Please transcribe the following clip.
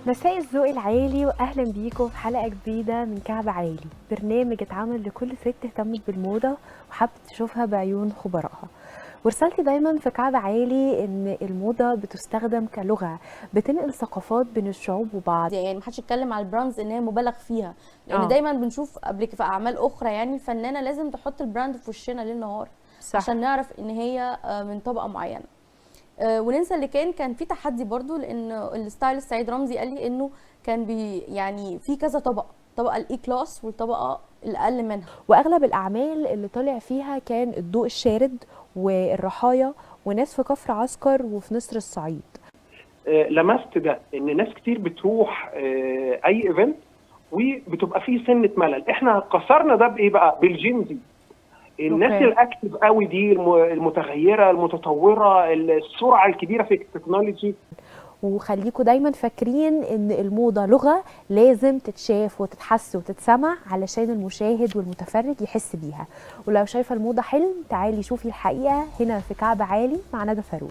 مساء الذوق العالي، واهلا بيكم في حلقة جديدة من كعب عالي، برنامج اتعمل لكل ست اهتمت بالموضه وحبت تشوفها بعيون خبرائها. ورسالتي دايما في كعب عالي ان الموضة بتستخدم كلغة بتنقل ثقافات بين الشعوب وبعض. يعني محدش يتكلم على ال brands ان هي مبالغ فيها، لان دايما بنشوف قبل في اعمال اخرى، يعني الفنانة لازم تحط ال brand في وشنا ليل نهار عشان نعرف ان هي من طبقه معينه، وننسى اللي كان في تحدي برضو، لان ال stylist سعيد رمزي قال لي انه كان بي يعني في كذا طبقه، طبقه ال A class والطبقة الاقل منها. واغلب الاعمال اللي طلع فيها كان الضوء الشارد والرحايا وناس في كفر عسكر وفي نسر الصعيد. لمست ده ان ناس كتير بتروح اي event وبتبقى فيه سنة ملل. احنا كسرنا ده بايه بقى؟ بال Gen Z، الناس ال active قوي دي، المتغيره، المتطوره، السرعة الكبيرة في ال technology. وخليكوا دايما فاكرين ان الموضة لغة لازم تتشاف وتتحس وتتسمع علشان المشاهد والمتفرج يحس بيها. ولو شايفة الموضة حلم، تعالي شوفي الحقيقة هنا في كعب عالي مع ندى فاروق.